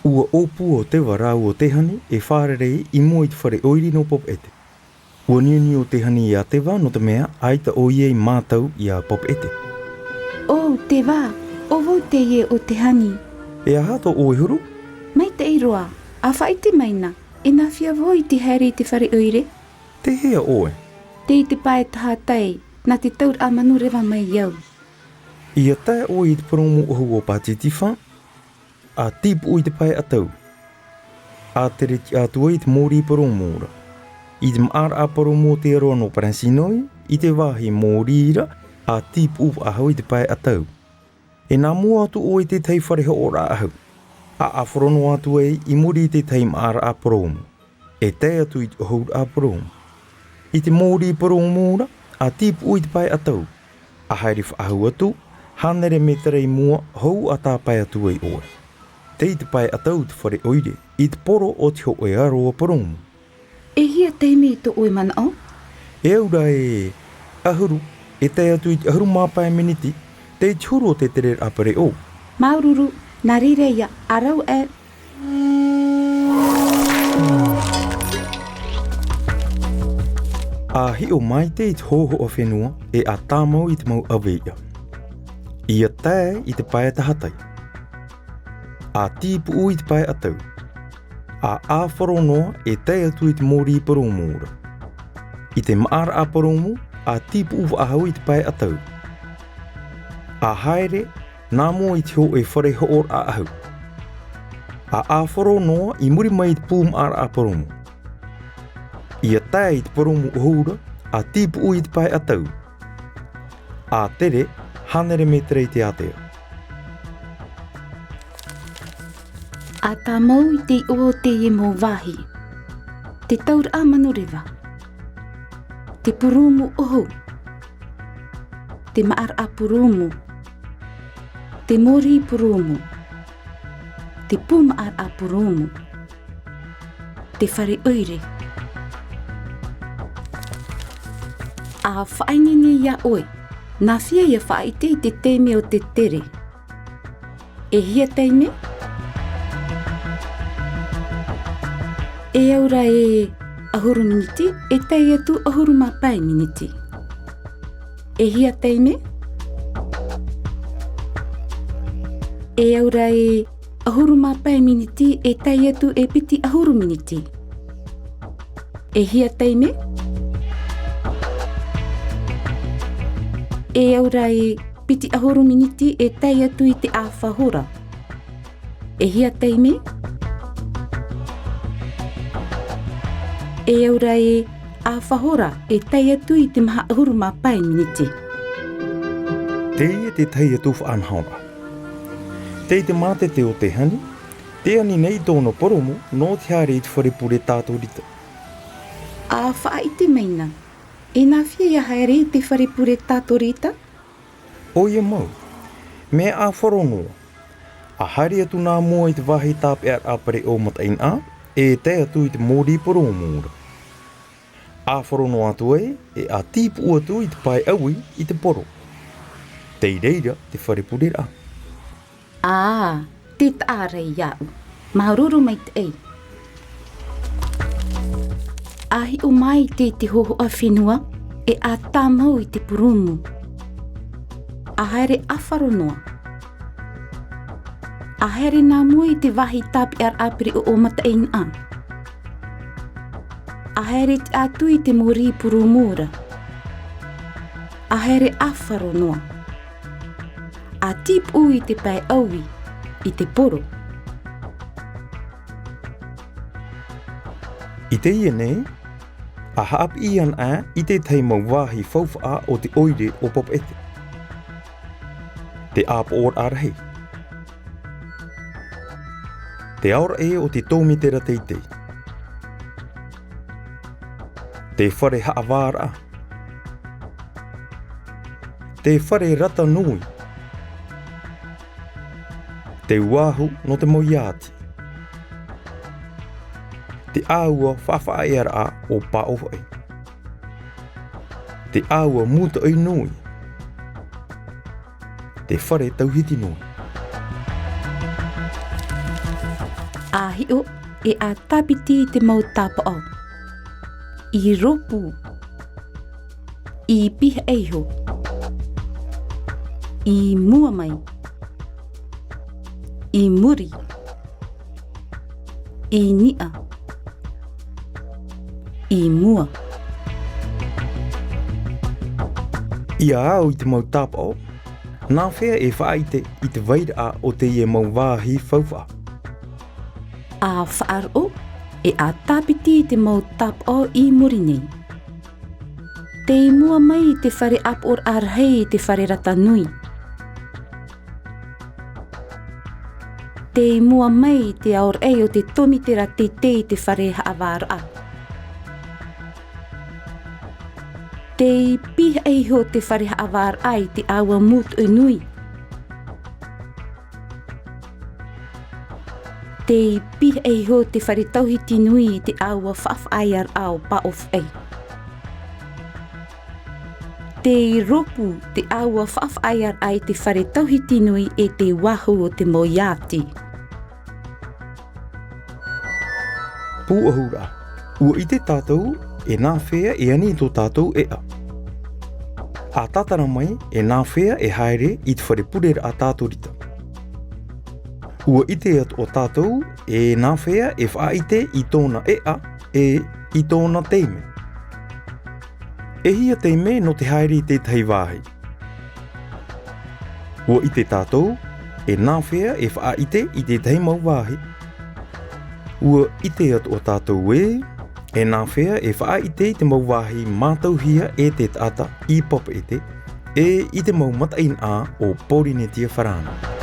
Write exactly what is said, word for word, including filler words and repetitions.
ʻUa ʻōpua ʻo Teva rāua ʻo Tehani e fārerei i mua i te fare ʻoire nō Papeʻete. ʻUa niuniu ʻo Tehani iā Teva, nō te mea, ʻaita ʻoia i mātau iā Papeʻete. ʻO Teva, ʻo vau teie ʻo Tehani. E aha tō ʻoe huru? Maitaʻi roa, ʻa faʻaʻite mai na, e nāfea vau i te haere i te fare ʻoire? Tei hea ʻoe? Tei te pae tahatai, nā te tauraʻa manureva mai au. ʻIa tae ʻoe i te purōmu ʻohu o Pātitifā, ʻa tīpuʻu i te pae ʻatau. ʻA tere tiʻa atu ai i te mōrī purōmu ra. I te maʻaraʻa purōmu o te aroā nō Paresinoi, i te vāhi mōrī ra, ʻa tīpuʻu faʻahou i te pae ʻatau. E nā mua atu ʻoe i te tahi fare hoʻoraʻa ʻahu. ʻA ʻāfaro noa atu ai i muri i te tahi maʻaraʻa purōmu. E tae atu i te ʻohuraʻa purōmu. I te mōrī purōmu ra, ʻa tīpuʻu i te pae ʻatau. ʻA haere faʻahou atu, hānere mētera i mua, hou ʻa tāpae atu ai ʻoe. Tei te pae ʻatau te fare ʻoire, i te poro o te hōʻē aroā purōmu. E hia taime tō ʻoe manaʻo? E au ra e ʻahuru, e tae atu i te ʻahuru mā pae miniti, tei te huru o te tereraʻa pereʻoʻo. Māuruuru, nā reira ia, ʻa rau e. ʻA hiʻo maitaʻi i te hōhoʻa fenua, e ʻa tāmau i te mau ʻaveiʻa. ʻIa tae i te pae tahatai. ʻA tīpuʻu i te pae ʻatau. ʻA ʻāfaro noa e tae atu i te mōrī purōmu ra. I te maʻaraʻa purōmu, ʻa tīpuʻu faʻahou i te pae ʻatau. ʻA haere, nā mua i te hōʻē fare hoʻoraʻa ʻahu. ʻA ʻāfaro noa i muri mai i te pū maʻaraʻa purōmu. ʻIa tae i te purōmu ʻohu ra, ʻa tīpuʻu i te pae ʻatau. ʻA tere, hānere mētera i te ātea. ʻA tāmau i te iʻoa o teie mau vāhi. Te tauraʻa manureva. Te purōmu ʻohu. Te maʻaraʻa purōmu. Te mōrī purōmu. Te pū maʻaraʻa purōmu. Te fare ʻoire. ʻA faʻaineine iā ʻoe, nāfea ʻia faʻaʻite i te taime o te tere? E hia taime? E au ra e ʻahuru miniti, e tae atu ʻahuru mā pae miniti. E hia taime? E au ra e ʻahuru mā pae miniti, e tae atu e piti ʻahuru miniti. E hia taime? E au ra e piti ʻahuru miniti, e tae atu i te ʻāfa hora. E hia taime? E au ra e ʻāfa hora, e tae atu i te maha ʻahuru mā pae miniti. Teie te tahi atu faʻanahoraʻa. Tei te mātete o Tehani, tē ani nei tōna purōmu nō te haere i te fare pure tātorita. ʻA faʻaʻite mai na, e nāfea ʻia haere i te fare pure tātorita? ʻOia mau, mea ʻāfaro noa. ʻA haere atu nā mua i te vāhi tāpeʻaraʻa pereʻoʻo mataʻeinaʻa, e tae atu i te mōrī purōmu ra. ʻĀfaro noa atu ai, e ʻa tīpuʻu atu i te pae ʻaui i te poro. Tei reira te fare pureraʻa. Ā, tē taʻa ra iāʻu. Māuruuru maitaʻi. ʻA hiʻo mai i te, te hōhoʻa fenua, e ʻa tāmau i te purōmu. ʻA haere ʻāfaro noa. ʻA haere nā mua i te vāhi tāpeʻaraʻa pereʻoʻo mataʻeinaʻa. ʻA haere tiʻa atu i te mōrī purōmu ra. ʻA haere ʻāfaro noa. ʻA tīpuʻu i te pae ʻaui, i te poro. I teie nei, ʻa haʻapiʻi ana ā i te tahi mau vāhi faufaʻa o te ʻoire o Papeʻete. Te ʻāpoʻoraʻa rahi. Te aoraʻi o te tōmitera teitei. Te fare haʻavāraʻa. Te fare rata nui. Te uāhu nō te mau iāti. Te ʻāua faʻafaʻaearaʻa o Pāʻōfaʻi. Te ʻāua mūtoʻi nui. Te fare tauhiti nui. Hiʻo, e ʻātāpiti i te mau tāpaʻo. I rōpū. I pihaʻi iho. I mua mai. I muri. I niʻa. I mua. ʻIa au i te mau tāpaʻo, nā hea e faʻaʻite i te vairaʻa o teie mau vāhi faufaʻa? ʻA faʻaroʻo, e ʻātāpiti i te mau tāpaʻo i muri nei. Tei mua mai te fare ʻāpoʻoraʻa rahi i te fare rata nui. Tei mua mai te aoraʻi o te tōmitera teitei i te fare haʻavāraʻa. Tei pihaʻi iho te fare haʻavāraʻa i te ʻāua mūtoʻi nui. Tei pihaʻi iho te fare tauhiti nui i te ʻāua faʻafaʻaearaʻa o Pāʻōfaʻi. Tei rōpū te ʻāua faʻafaʻaearaʻa i te fare tauhiti nui e te vāhu o te mau iāti. Pūʻohuraʻa. ʻUa ʻite tātou e nā hea e ani tō tātou ʻēʻa. ʻA tātara mai e nā hea e haere i te fare pureraʻa tātorita. ʻUa ʻite atoʻa tātou e nā hea e faʻaʻite i tōna ʻēʻa e i tōna taime. E hia taime nō te haere i tētahi vāhi. ʻUa ʻite tātou e nā hea e faʻaʻite i tētahi mau vāhi. ʻUa ʻite atoʻa tātou ē, e nā hea e faʻaʻite i te mau vāhi mātauhia e te taʻata i Papeʻete, e i te mau mataʻeinaʻa o Pōrīnetia farāni.